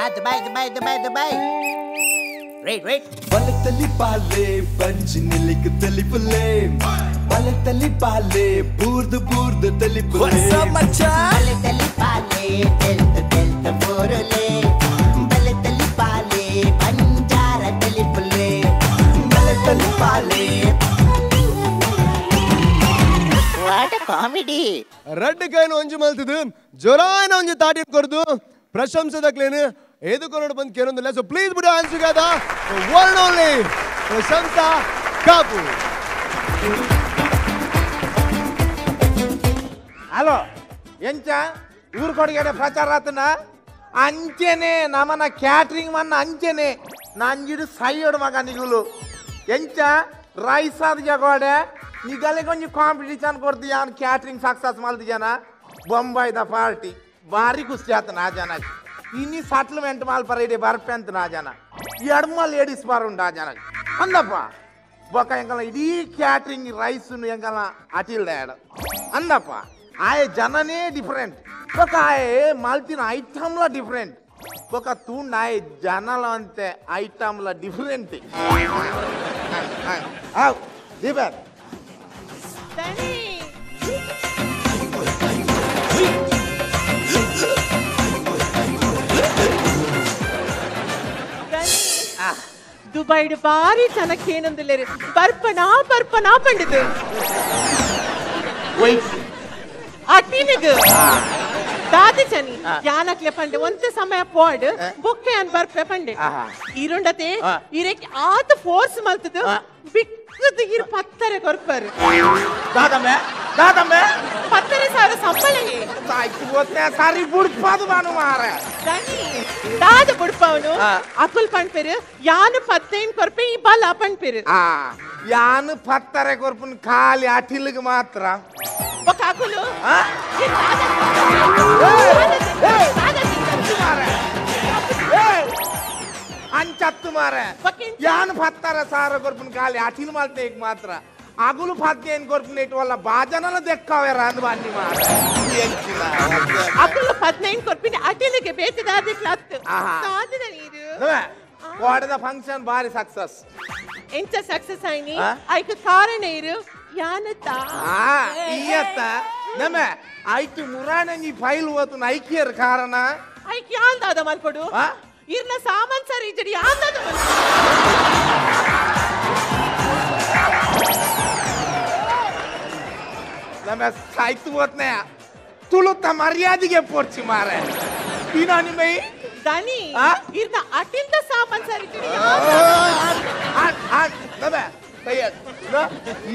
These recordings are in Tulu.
Dubai Dubai Dubai Dubai wait wait ಬಲತಲಿ ಪಾಲೆ ಬಂಜಿ ನಿಲಿಕ್ ತಲಿಪುಲೆ ಬಲತಲಿ ಪಾಲೆ ಬೂರ್ದು ಬೂರ್ದು ತಲಿಪುಲೆ What's up, ಮಚ್ಚಾ? ಬಲತಲಿ ಪಾಲೆ ತೆಲ್ತ ತೆಲ್ತ ಬೋರುಲೆ ಬಲತಲಿ ಪಾಲೆ ಬಂಜಾರ ತಲಿಪುಲೆ ಬಲತಲಿ ಪಾಲೆ what comedy ರಡ್ಡು ಕೈನು ಒಂಜಿ ಮಲ್ತದು ಜೊರಾಯನ ಒಂಜಿ ತಾಟಿ ಕೊರ್ದು ಪ್ರಶಂಸದಕ್ಲೇನು ಏದು ಕೊರಡು ಬಂದು ಕೇರೊಂದಿಲ್ಲ ಸೊ ಪ್ಲೀಸ್ ಬಿಡು ಆನ್ಸರ್ ಗಾದ one only Prashamsa Kaup hello ಎಂಚ ಊರು ಕೊಡುಗೆ ಪ್ರಚಾರ ಆತನ ಅಂಚೆನೆ ನಮನ ಕ್ಯಾಟ್ರಿಂಗ್ ಮನ್ನ ಅಂಚೆನೆ ನಂಜಿಡು ಸೈಯೋಡು ಮಗ ನಿಗುಲು ಎಂಚ ರೈಸ್ ಆದ ಜಗೋಡೆ ನಿಗಲೆ ಕೊಂಚ ಕಾಂಪಿಟಿಷನ್ ಕೊಡ್ತೀಯ ಕ್ಯಾಟ್ರಿಂಗ್ ಸಕ್ಸಸ್ ಮಲ್ತಿ ಜನ ಬೊಂಬಾಯ್ದ ಪಾರ್ಟಿ ಭಾರಿ ಖುಷಿ ಆತನ ಆ ಜನ ಇನಿ ಸೆಟ್ಲ್ಮೆಂಟ್ ಮಾಲ್ಪರ ಇಡೀ ಬರ್ಪೆ ಅಂತ ನಾ ಜನ ಎಡ್ಮ ಲೇಡೀಸ್ ಬಾರ್ ಉಂಟು ಆ ಜನ ಅಂದಪ್ಪ ಬೊಕ್ಕ ಎಂಕಲ ಇಡೀ ಕ್ಯಾಟ್ರಿಂಗ್ ರೈಸ್ ಎಂಕಲ ಅಟಿಲ್ದ ಅಂದಪ್ಪ ಆಯೆ ಜನನೇ ಡಿಫರೆಂಟ್ ಬೊಕ್ಕ ಆಯೆ ಮಲ್ತಿನ ಐಟಮ್ಲ ಡಿಫರೆಂಟ್ ಬೊಕ್ಕ ತೂಂಡ್ ಆಯೆ ಜನಲ ಅಂತೆ ಐಟಮ್ಲ ಡಿಫರೆಂಟ್ ದೀಪಕ್ ದುಬೈಡ್ ಬಾರಿ ಚೆನ್ನಾಗಿ ಏನೊಂದಿಲ್ಲ ಬರ್ಪನಾ ಬರ್ಪನಾ ಪಂಡಿತು ಅಟಿನಿಗ್ ದಾದಿ ಚನಿ ಯಾನಕ್ಲೆ ಪಂಡೆ ಒಂತೆ ಸಮಯ ಪೋಡ್ ಬೊಕ್ಕೆ ಅನ್ ಬರ್ಪೆ ಪಂಡೆ ಇರುಂಡತೆ ಇರಕ್ಕೆ ಆತ ಫೋರ್ಸ್ ಮಲ್ತದು ಬಿಕ್ಕದು ಇರು ಪತ್ತರೆ ಕೊರ್ಪರು ದಾದಮ್ಮೆ ದಾದಮ್ಮೆ ಪತ್ತರೆ ಸಾವಿರ ಸಂಬಳ ಸಾರಿ ಬುಡ್ಪಾದು ಬಾನು ಮಾರ ದಾದ ಬುಡ್ಪವನು ಅಕುಲ್ ಪಂಡ್ಪೇರು ಯಾನು ಪತ್ತೇನ್ ಕೊರ್ಪೆ ಈ ಬಲ ಪಂಡ್ಪೇರು ಯಾನು ಪತ್ತರೆ ಕೊರ್ಪುನ್ ಖಾಲಿ ಅಟಿಲ್ಗೆ ಮಾತ್ರ ఒక అకులు ಅಂಚತ್ತು ಮಾರ ಯಾನು ಪತ್ತರ ಸಾರ ಕೊರ್ಪುನ್ ಖಾಲಿ ಅಟಿಲ್ ಮಾಲ್ತೆ ಮಾತ್ರ ಅಗುಲು ಪತ್ತೇನ್ ಕೊರ್ಪುನ್ ಇಟ್ಟು ವಲ್ಲ ಬಾಜನಲ ದೆಕ್ಕವೇರ ಅಂದ್ ಬನ್ನಿ ಮಾರ ಅಕುಲು ಪದ್ನೈನ್ ಕೊರ್ಪಿನ ಅಟಿಲಿಗೆ ಬೇತದಾದ ಕ್ಲಾತ್ ಸಾಧನ ನೀರು ವಾಡದ ಫಂಕ್ಷನ್ ಬಾರಿ ಸಕ್ಸಸ್ ಎಂಚ ಸಕ್ಸಸ್ ಆಯ್ನಿ ಐಕ ಕಾರಣ ಇರು ಯಾನತ ಇಯತ್ತ ನಮ ಐತು ಮುರಾಣಂಜಿ ಫೈಲ್ ಓತು ಐಕಿಯರ್ ಕಾರಣ ಐಕ್ ಯಾಂದಾದ ಮಲ್ಪಡು ಇರ್ನ ಸಾಮಾನ್ ಸರಿ ಇಜಡಿ ಯಾಂದಾದ ನಮ ಸಾಯ್ತು ಓತ್ನೆ ತುಳುತ್ತ ಮರ್ಯಾದೆಗೆ ಪೋರ್ಚಿ ಮಾರೆ ಇನಾನಿ ಮೈ ದನಿ ಇರ್ನ ಅಟಿಲ್ದ ಸಾಮಾನ್ ಸರಿ ಇಜಡಿ ನಮ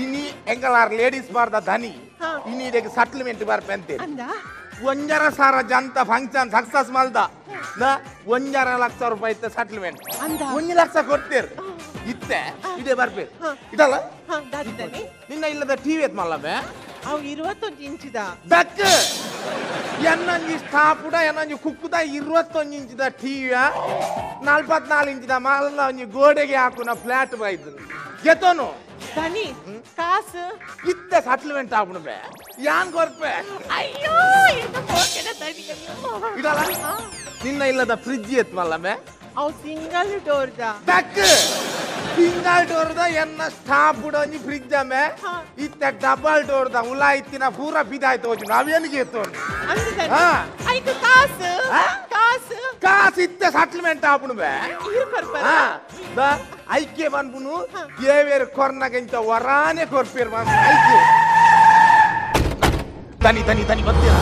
ಇನಿ ಎಂಗಲಾರ್ ಲೇಡೀಸ್ ಬಾರ್ದ ಧನಿ ಇನಿ ಇದಕ್ಕೆ ಸೆಟ್ಲ್ಮೆಂಟ್ ಬರ್ಪೆಂತೆ ಒಂಜರ ಸಾರ ಜಂತ ಫಂಕ್ಷನ್ ಸಕ್ಸಸ್ ಮಲ್ದ 1.5 ಲಕ್ಷ ರೂಪಾಯಿ ಇತ್ತ ಸೆಟ್ಲ್ಮೆಂಟ್ 1 ಲಕ್ಷ ಕೊಡ್ತೀರ್ ಇತ್ತೆ ಇದೇ ಬರ್ಪೇರು ಇದಲ್ಲ ನಿನ್ನ ಇಲ್ಲದ ಟಿವಿ ಎತ್ ಮಲ್ಲವೇ ಅವು 21 ಇಂಚಿದ ದಕ್ಕ ಎನ್ನಂಜಿ ಸ್ಟಾಪುಡ ಎನ್ನಂಜಿ ಕುಕ್ಕುದ 21 ಇಂಚಿದ ಟಿವಿಯ 44 ಇಂಚಿದ ಮಲ್ಲ ಒಂಜಿ ಗೋಡೆಗೆ ಹಾಕುನ ಫ್ಲಾಟ್ ಬೈದು ಗೆತೋನು ಧನಿ ಕಾಸು ಇತ್ತ ಸೆಟ್ಲ್ಮೆಂಟ್ ಆಪುಣ ಬೇ ಯಾನ್ ಕೊರ್ಪೆ ಅಯ್ಯೋ ಇಂತ ಹೋಕೆನ ಧನಿ ಇದಲ್ಲ ನಿನ್ನ ಇಲ್ಲದ ಫ್ರಿಜ್ ಎತ್ ಮಲ್ಲಮೆ ಅವು ಸಿಂಗಲ್ ಡೋರ್ the ದಕ್ಕ ಸಿಂಗಲ್ ಡೋರ್ the ಎನ್ನ ಸ್ಟಾಪ್ ಒಂಜಿ ಫ್ರಿಜ್ ಅಮೆ ಇತ್ತ ಡಬಲ್ ಡೋರ್ the ಉಲಾ ಇತ್ತಿನ ಪೂರ ಬಿದಾಯ್ತು ಹೋಜು ನಾವೇನಿಗೆ ಎತ್ತೋನು ಐಕು ಕಾಸು ಕಾಸು ಕಾಸು ಇತ್ತ ಸೆಟ್ಲ್ಮೆಂಟ್ ಆಪುಣ ಬೇ ಐಕ್ಯ ಬನ್ಪುನು ದೇವೇರು ಕೊರ್ನಗಿಂತ ವರಾನೆ ಕೊರ್ಪೇರು ಬನ್ ಐಕ್ಯ ತನಿ ತನಿ ತನಿ ಬರ್ತೀರ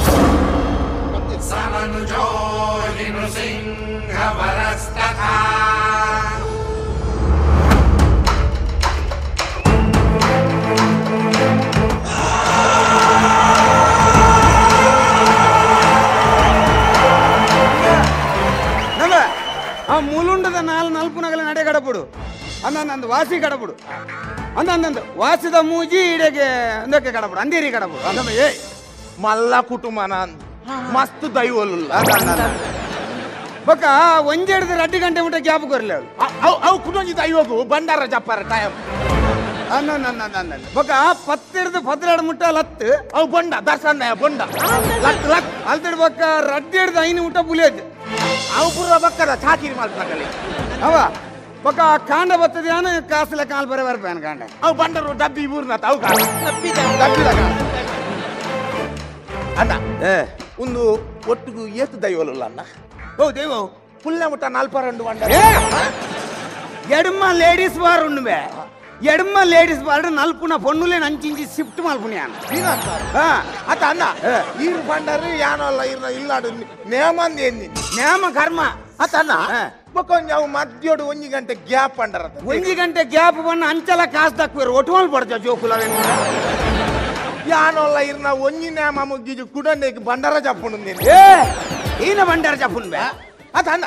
ಆ ಮುಲುಂಡದ ನಾಲ್ ನಲ್ಪುನಗಲ ನಡೆ ಗಡಪುಡು ಅಂದಂದು ವಾಸಿ ಗಡಪುಡು ಅಂದಂದು ವಾಸಿದ ಮೂಜಿ ಇಡೆಗೆ ಅಂದಕ್ಕೆ ಗಡಪುಡು ಅಂದಿರಿ ಗಡಪುಡು ಅಂದಮ್ಮ ಏ ಮಲ್ಲ ಕುಟುಂಬನ ಮಸ್ತ್ ದೈವಲ್ಲ ಬೊಕ್ಕ ಒಂಜೆಡ್ದು ರಡ್ಡು ಗಂಟೆ ಮುಟ್ಟ ಗ್ಯಾಪ್ ಕೊರ್ಲೆ ಅವು ಅವು ಕುಟುಂಬ ದೈವಗು ಬಂಡಾರ ಜಪ್ಪಾರ ಟೈಮ್ ಬೊಕ್ಕ ಪತ್ತೆಡ್ದು ಪತ್ತೆರಡು ಮುಟ್ಟ ಲತ್ತು ಅವು ಬೊಂಡ ದರ್ಶನ ಬೊಂಡ ಲತ್ ಲತ್ ಅಲ್ತಡ್ ಬೊಕ್ಕ ರಡ್ಡು ಹಿಡ್ದು ಐನು ಮುಟ್ಟ ಪುಲಿಯದ್ದು ಅವು ಪೂರ ಬಕ್ಕದ ಚಾಕಿರಿ ಮಾಡ್ತಾಗಲಿ ಅವ ಬೊಕ್ಕ ಕಾಂಡ ಬರ್ತದೆ ಕಾಸುಲ ಕಾಲ್ ಬರ ಬರ್ಬೇನ ಕಾಂಡ ಅವು ಬಂಡರು ಡಬ್ಬಿ ಊರ್ನ ಅವು ಡಬ್ಬಿದ ಡಬ್ಬಿದ ಅಣ್ಣ ಒಂದು ಒಟ್ಟಿಗೂ ಏತು ದೈವಲಲ್ಲ ಅಣ್ಣ ಓ ದೈವ ಪುಲ್ಲ ಮುಟ್ಟ ನಾಲ್ಪರಂಡು ಬಂಡ ಎಡಮ ಲೇಡೀಸ್ ಬಾರ್ ಉಂಡುವೆ ಎಡಮ ಲೇಡೀಸ್ ಬಾರ್ ನಲ್ಪುನ ಪೊನ್ನುಲೆ ನಂಚಿಂಚಿ ಶಿಫ್ಟ್ ಮಲ್ಪುನಿಯಾನ ಅತ್ತ ಅಣ್ಣ ಈರು ಬಂಡರು ಯಾನಲ್ಲ ಇರ್ನ ಇಲ್ಲಾಡು ನೇಮಂದ ಏನಿ ನೇಮ ಕರ್ಮ ಅತ್ತ ಅಣ್ಣ ಬೊಕ್ಕೊಂಜಿ ಅವು ಮಧ್ಯೋಡು ಒಂಜಿ ಗಂಟೆ ಗ್ಯಾಪ್ ಅಂಡರ ಒಂಜಿ ಗಂಟೆ ಗ್ಯಾಪ್ ಬಣ್ಣ ಅಂಚಲ ಕಾಸು ದಕ್ಕುವೆರು ಒಟ್ಟುವಲ್ ಪಡ್ತ ಜೋಕುಲ ಯಾನಲ್ಲ ಇರ್ನ ಒಂಜಿ ನೇಮ ಮುಗ್ಗಿಜು ಕುಡಂಡೆಗೆ ಬಂಡಾರ ಜಪ್ಪುಂಡು ಏ ಈನ ಬಂಡಾರ ಜಪ್ಪುನ್ ಬೇ ಅತ್ತ ಅಣ್ಣ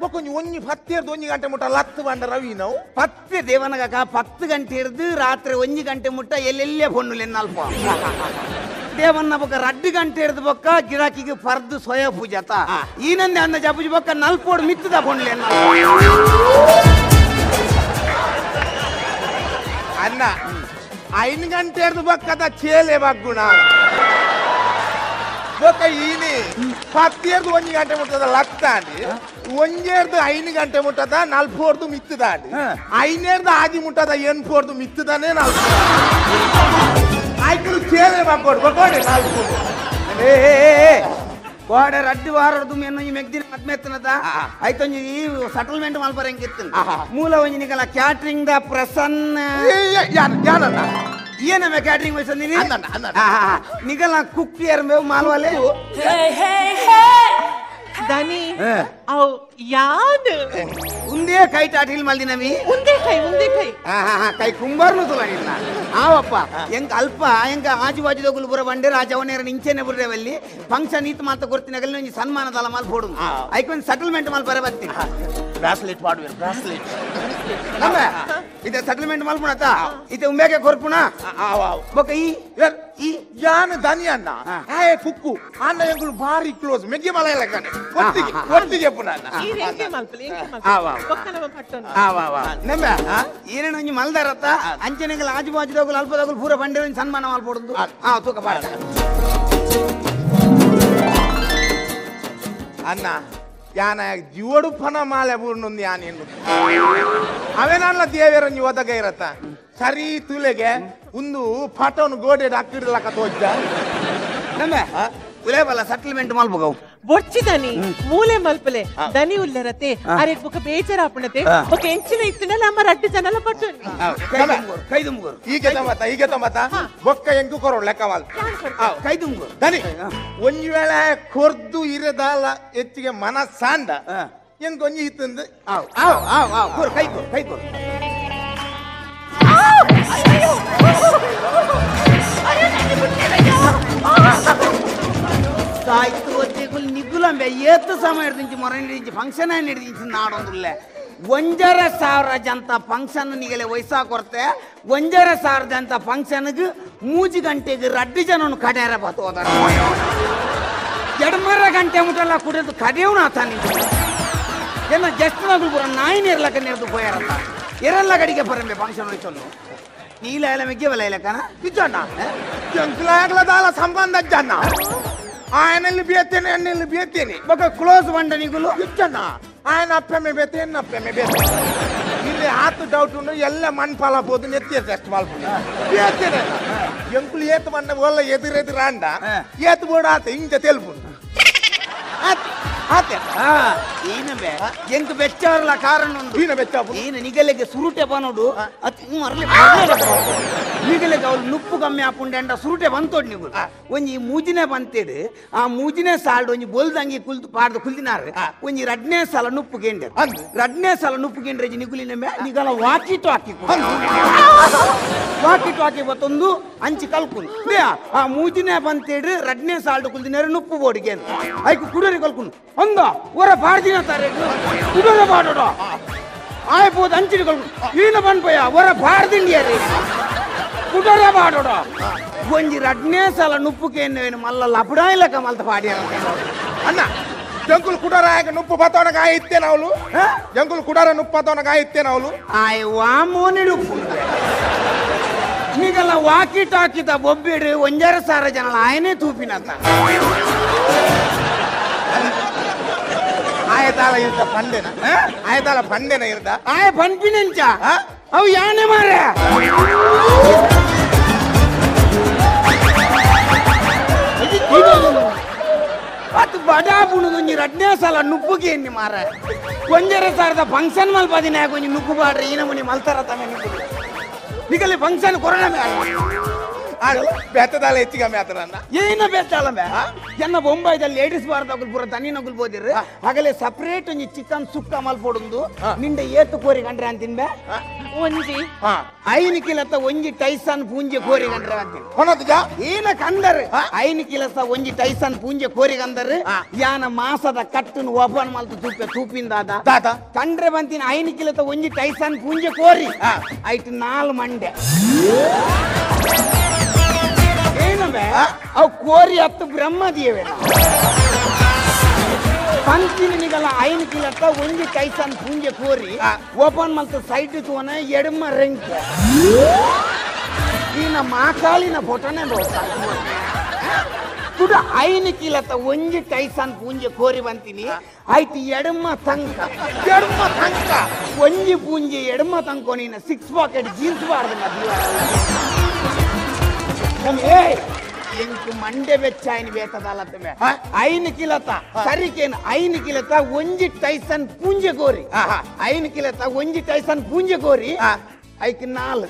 ಬೊಕ್ಕೊಂಜಿ ಒಂಜಿ ಪತ್ತೇರ್ದು ಒಂಜಿ ಗಂಟೆ ಮುಟ್ಟ ಲತ್ತು ಬಂಡರ ಅವು ಪತ್ತೆ ದೇವನಗಕ 10 ಗಂಟೆ ಇರ್ದು ರಾತ್ರಿ 1 ಗಂಟೆ ಮುಟ್ಟ ಎಲ್ಲೆಲ್ಲೇ ಪೊನ್ನುಲೆ ನಲ್ಪ ದೇವನ್ನ ಬೊಕ್ಕ 2 ಗಂಟೆ ಹಿಡ್ದು ಬೊಕ್ಕ ಗಿರಾಕಿಗೆ ಪರ್ದು ಸೊಯ ಪೂಜಾತ ಈನಂದೆ ಅಂದ ಜಪುಜಿ ಬೊಕ್ಕ ನಲ್ಪೋಡು ಮಿತ್ತದ ಪೊನ್ನುಲೆ ಅಣ್ಣ 5 ಗಂಟೆ ಹಿಡ್ದು ಬೊಕ್ಕದ ಚೇಲೆ ಬಗ್ಗುಣ ಬೊಕ್ಕ ಈನಿ ಪತ್ತೇರ್ದು 1 ಗಂಟೆ ಮುಟ್ಟದ ಲತ್ತಾಂಡಿ ಒಂಜೇರ್ದು 5 ಗಂಟೆ ಮುಟ್ಟದ ನಲ್ಪೋರ್ದು ಮಿತ್ತದಾಂಡಿ ಐನೇರ್ದು ಆಜಿ ಮುಟ್ಟದ ಎನ್ಪೋರ್ದು ಮಿತ್ತದಾನೆ ನಲ್ಪು ಆಯ್ಕಲು ಚೇಲೆ ಬಗ್ಗೋಡು ಬಗ್ಗೋಡೆ ನಾಲ್ಕು ಏ ಕೋಡೆ ರಡ್ಡು ವಾರದ್ದು ಎನ್ನೊಂಜಿ ಮೆಗ್ದಿನ ಮದ್ಮೆತ್ತನದ ಆಯ್ತೊಂಜಿ ಈ ಸೆಟಲ್ಮೆಂಟ್ ಮಲ್ಪರ ಹೆಂಗಿತ್ತು ಮೂಲ ಒಂಜಿ ನಿಕಲ ಕ್ಯಾಟ್ರಿಂಗ್ the Prasanna ಯಾನಣ್ಣ ಏನಮ್ಮ ಕ್ಯಾಟ್ರಿಂಗ್ ವಹಿಸಂದಿನಿ ನಿಗಲ ಕುಕ್ ಮೇವು ಮಾಲ್ವಾಲೆ ದನಿ ಅವು ಯಾನ್ ಉಂದೇ ಕೈ ಟಾಟಿಲ್ ಮಲ್ದಿನವಿ ಉಂದೇ ಕೈ ಉಂದೇ ಕೈ ಕೈ ಕುಂಬಾರ್ನು ತುಲ ನಿನ್ನ ಆವಪ್ಪ ಎಂಕ ಅಲ್ಪ ಎಂಕ ಆಜು ಬಾಜು ದೊಗುಲು ಬುರ ಬಂಡೆ ರಾಜವನೇರ ನಿಂಚೆನೆ ಬುರ್ರೆವಲ್ಲಿ ಫಂಕ್ಷನ್ ಈತ ಮಾತ ಕೊರ್ತಿನಗಲ್ಲಿ ಒಂಜಿ ಸನ್ಮಾನದಲ ಮಾಲ್ ಫೋಡು ಐಕೊಂದು ಸೆಟಲ್ಮೆಂಟ್ ಮಾಲ್ ಬರ ಬರ್ತೀನಿ ಬ್ರಾಸ್ಲೆಟ್ ಮಾಡುವೆರು ಬ್ರಾಸ್ಲೆಟ್ ನಮ್ಮ ಇದೆ ಸೆಟಲ್ಮೆಂಟ್ ಮಲ್ಪುಣತ ಇದೆ ಉಂಬೇಕೆ ಕೊರ್ಪುಣ ಬೊಕ್ಕ ಈ ಈ ಯಾನ್ ದನಿ ಅಣ್ಣ ಆಯೆ ಕುಕ್ಕು ಅಣ್ಣ ಎಂಗುಲು ಭಾರಿ ಕ್ಲೋಸ್ ಮೆಗ್ಗಿ ಮಲ ಎಲ್ಲ ಕಣೆ ಒಟ್ಟಿಗೆ ಒಟ್ಟಿಗೆ ಪುನ ಅಣ್ಣ ಈ ಎಂಕೆ ಮಲ್ಪಲೆ ಎಂಕೆ ಮಲ್ಪಲೆ ಬೊಕ್ಕ ನಮ್ಮ ಪಟ್ಟಣ ನಮ್ಮ ಏನೇನು ಒಂಜಿ ಮಲ್ದಾರತ್ತ ಅಂಚನೆಗಳ ಆಜು ಬಾಜು ದೊಗುಲು ಅಲ್ಪ ದೊಗುಲು ಪೂರ ಬಂಡೆ ಒಂಜಿ ಸನ್ಮಾನ ಮಲ್ಪೊಡುದು ಆ ತೂಕ ಪಾಡ ಅಣ್ಣ ಯಾನ ಜೀವಡು ಫನ ಮಾಲೆ ಬೂರ್ನೊಂದು ಯಾನೇನು ಅವೇನಲ್ಲ ದೇವೇರಂಜಿ ಒದಗ ಇರತ್ತ ಸರಿ ತುಲೆಗೆ ಒಂದು ಫಟೋನು ಗೋಡೆ ಅಕ್ಕಿಡ್ಲಕ್ಕ ತೋಜ್ಜ ನಮ್ಮ ಉಲೇಬಲ್ಲ ಸೆಟಲ್ಮೆಂಟ್ ಮಲ್ಪಗವು ಬೊಚ್ಚಿ ದನಿ ಮೂಲೆ ಮಲ್ಪಲೆ ದನಿ ಉಲ್ಲರತೆ ಅರೆ ಬೊಕ ಬೇಜಾರಾಪಣತೆ ಬೊಕ ಎಂಚಿನ ಇತ್ತಿನಲ್ಲ ಅಮ್ಮ ರಡ್ಡು ಜನಲ ಪಟ್ಟು ಕೈದುಂಬುಗರು ಈಗ ತಮ್ಮತ ಈಗ ತಮ್ಮತ ಬೊಕ್ಕ ಎಂಕು ಕೊರೋ ಲೆಕ್ಕ ಮಾಲ್ ಕೈದುಂಬುಗರು ದನಿ ಒಂಜಿ ವೇಳೆ ಕೊರ್ದು ಇರದಾಲ ಹೆಚ್ಚಿಗೆ ಮನಸ್ಸಾಂಡ ಎಂಕ್ ಒಂಜಿ ಇತ್ತಂದು ಆವ್ ಆವ್ ಆವ್ ಆವ್ ಕೊರು ಕೈ ಕೊರು ಕೈ ಕೊರು ಸಾಯ್ತು ಒತ್ತಿಗುಲ್ ನಿಗುಲಂಬೆ ಏತು ಸಮಯ ಹಿಡ್ದಿಂಚಿ ಮೊರ ಹಿಡಿದಿಂಚಿ ಫಂಕ್ಷನ್ ಹಿಡಿದಿಂಚಿ ನಾಡೊಂದುಲ್ಲೆ 1,500 ಜಂತ ಫಂಕ್ಷನ್ ನಿಗಲೆ ವಯಸ್ಸಾ ಕೊರತೆ 1,500 ಜಂತ ಫಂಕ್ಷನ್ಗೆ 3 ಗಂಟೆಗೆ 2 ಜನನು ಕಡ್ಯಾರ ಬತ್ತು ಹೋದಾರ 2.5 ಗಂಟೆ ಮುಟ್ಟಲ್ಲ ಕುಡಿಯೋದು ಕಡೆಯವನು ಆತ ನಿಂತು ಏನ ಜಸ್ಟ್ ನಗುಲು ಪೂರ ನಾಯಿನ ಇರ್ಲಕ್ಕ ನೆರೆದು ಪೋಯಾರಲ್ಲ ಎರಲ್ಲ ಕಡಿಗೆ ಬರಂಬೆ ಫಂಕ್ಷನ್ ಹೋಯ್ತು ನೀಲ ಎಲ್ಲ ಮೆಗ್ಗೆವಲ್ಲ ಇಲ್ಲಕ್ಕನ ಇಜ್ಜಣ್ಣ ಜಂಕ್ಲಾಗ್ಲದಾಲ ಸಂಬಂಧ ಜನ ఆయనల్ని బేతేనే అన్నల్ని బేతేనే ఒక ಕ್ಲೋಸ್ ಬಂಡ ನಿಗುಲು ಇಜ್ಜಣ್ಣ ఆయన ಅಪ್ಪೆಮ್ಮೆ ಬೇತೆ ಎನ್ನ ಅಪ್ಪೆಮ್ಮೆ ಬೇತೆ ಇಲ್ಲಿ ಆತು ಡೌಟ್ ಉಂಡು ಎಲ್ಲ ಮಣ್ ಪಾಲ ಪೋದು ನೆತ್ತಿಯ ಟೆಸ್ಟ್ ಮಲ್ಪುಂಡು ಬೇತೇನೆ ಎಂಕುಲು ಏತು ಮಣ್ಣ ಒಲ್ಲ ಎದುರೆದುರಾಂಡ ಏತು ಬೋಡ ಆತ ಇಂಚ ತೆಲ್ಪುಂಡು ಏನಂಬೆ ಎಂಕ್ ಬೆಚ್ಚಾರಲ್ಲ ಕಾರಣ ಉಂಡು ಈನ ಬೆಚ್ಚಾಪು ಈನ ನಿಗಲೆಗೆ ಸುರುಟೆ ಬನೋಡು ಅತ್ ಮರ್ಲೆ ನಿಗಲೆಗೆ ಅವಳು ನುಪ್ಪು ಕಮ್ಮಿ ಆಪುಂಡೆ ಅಂಡ ಸುರುಟೆ ಬಂತೋಡು ನಿಗುಲು ಒಂಜಿ ಮೂಜಿನೇ ಬಂತೇಡು ಆ ಮೂಜಿನೇ ಸಾಲ್ಡ್ ಒಂಜಿ ಬೊಲ್ದಂಗಿ ಕುಲ್ದು ಪಾಡ್ದು ಕುಲ್ದಿನಾರು ಒಂಜಿ ರಡ್ನೇ ಸಾಲ ನುಪ್ಪು ಗೆಂಡೆ ರಡ್ನೇ ಸಾಲ ನುಪ್ಪು ಗೆಂಡ್ರೆ ನಿಗುಲಿನ ಮೇ ನಿಗಲ ವಾಕಿ ಟಾಕಿ ವಾಕಿ ಟಾಕಿ ಬತ್ತೊಂದು ಅಂಚಿ ಕಲ್ಕುಂಡು ಆ ಮೂಜಿನೇ ಬಂತೇಡು ರಡ್ನೇ ಸಾಲ್ಡ್ ಕುಲ್ದಿನಾರು ನುಪ್ಪು ಬೋಡಿಗೆ ಐಕು ಕುಡೋರಿ ಕಲ್ಕುಂಡು ಅಂದ ಒರ ಪಾಡ್ದಿನ ತಾರೆ ಕುಡೋರ ಪಾಡೋಡ ಆಯ್ಬೋದು ಅಂಚಿನ ಕಲ್ಕುಂಡು ಈನ ಬಂದ್ಪಯ್ಯ ಒರ ಪಾಡ್ದಿಂಡಿಯಾರಿ ಕುಡೋರ ಪಾಡೋಡ ಒಂಜಿ ರಡ್ನೇ ಸಲ ನುಪ್ಪುಕೇನು ಮಲ್ಲ ಲಪಡಾ ಇಲ್ಲಕ ಮಲ್ತ ಪಾಡ್ಯಾರ ಅಣ್ಣ ಜಂಕುಲ್ ಕುಡೋರ ಆಗ ನುಪ್ಪು ಬತ್ತವನ ಗಾಯ ಇತ್ತೇನ ಅವಳು ಜಂಕುಲ್ ಕುಡೋರ ನುಪ್ಪು ಬತ್ತವನ ಗಾಯ ಇತ್ತೇನ ಅವಳು ಆಯ್ ವಾಮೋನಿಡು ನಿಗಲ್ಲ ವಾಕಿ ಟಾಕಿದ ಬೊಬ್ಬಿಡು 1,500 ಜನ ಆಯನೇ ತೂಪಿನಂತ ಆಯ ಆಯದಾಲ ಇರ್ದ ಪಂಡೆನ ಆಯದಾಲ ಪಂಡೆನ ಇರ್ದ ಆಯ ಪನ್ಪಿನೆಂಚ ಅವು ಯಾನೆ ಮಾರೆ ಅದು ಬಡಾ ಬುಣದೊಂಜಿ ರಡ್ನೇ ಸಲ ನುಪ್ಪುಗೆ ಎನ್ನಿ ಮಾರ ಒಂಜರೆ ಸಾರದ ಫಂಕ್ಷನ್ ಮಲ್ಪದಿನ ಒಂಜಿ ನುಪ್ಪು ಬಾಡ್ರೆ ಈ ನಮೂನಿ ಮಲ್ತಾರ ತಮ್ಮ ನಿಕ್ಕುಲು ನಿಕಲಿ ಫಂಕ್ಷನ್ ಕೊರೋನಾ ಆಡು ಬೆತ್ತದಾಲ ಹೆಚ್ಚಿಗೆ ಆತನನ್ನ ಏನ ಬೆತ್ತಾಲ ಬೇ ಎನ್ನ ಬೊಂಬಾಯ್ದಲ್ಲಿ ಲೇಡೀಸ್ ಬಾರ್ದಗುಲ್ ಪೂರ ತನಿ ನಗುಲ್ ಬೋದಿರ್ ಆಗಲೇ ಸಪರೇಟ್ ಒಂಜಿ ಚಿಕನ್ ಸುಕ್ಕ ಮಲ್ಪೊಡುಂದು ನಿಂಡ ಏತು ಕೋರಿ ಕಂಡ್ರೆ ಅಂತಿನ್ಬೆ ಒಂಜಿ ಐನು ಕಿಲತ ಒಂಜಿ ಟೈಸನ್ ಪೂಂಜೆ ಕೋರಿ ಕಂಡ್ರೆ ಅಂತೀನಿ ಏನ ಕಂದರ್ ಐನು ಕಿಲಸ ಒಂಜಿ ಟೈಸನ್ ಪೂಂಜೆ ಕೋರಿ ಕಂದರ್ ಯಾನ ಮಾಸದ ಕಟ್ಟನ್ನು ಓಪನ್ ಮಲ್ತು ತೂಪೆ ತೂಪಿಂದಾದ ಕಂಡ್ರೆ ಬಂತೀನಿ ಐನು ಕಿಲತ ಒಂಜಿ ಟೈಸನ್ ಪೂಂಜೆ ಕೋರಿ ಐಟ್ ನಾಲ್ ಮಂಡೆ ಏನವೇ ಅವು ಕೋರಿ ಹತ್ತು ಬ್ರಹ್ಮದೇವೆ ಪಂಚಿನ ನಿಗಲ ಐನು ಕಿಲತ್ತ ಒಂಜಿ ಟೈಸನ್ ಪೂಂಜೆ ಕೋರಿ ಓಪನ್ ಮಲ್ತು ಸೈಡ್ ತೋನ ಎಡಮ ರೆಂಕೆ ಈನ ಮಾಕಾಲಿನ ಫೋಟೋನೇ ಕುಡ ಐನು ಕಿಲತ್ತ ಒಂಜಿ ಟೈಸನ್ ಪೂಂಜೆ ಕೋರಿ ಬಂತೀನಿ ಆಯ್ತು ಎಡಮ ತಂಕ ಎಡಮ ತಂಕ ಒಂಜಿ ಪೂಂಜೆ ಎಡಮ ತಂಕೋ ನೀನು 6 ಪಾಕೆಟ್ ಜೀನ್ಸ್ ಬಾರ್ದ ಎಂಕು ಮಂಡೆ ಬೆಚ್ಚಾಯಿನ ಬೇತದಲ್ಲತ್ತಮೆ ಐನು ಕಿಲತ ಸರಿಕೇನು ಐನು ಕಿಲತ ಒಂಜಿ ಟೈಸನ್ ಪೂಂಜೆ ಕೋರಿ ಐನು ಕಿಲತ ಒಂಜಿ ಟೈಸನ್ ಪೂಂಜೆ ಕೋರಿ ಐಕ್ ನಾಲ್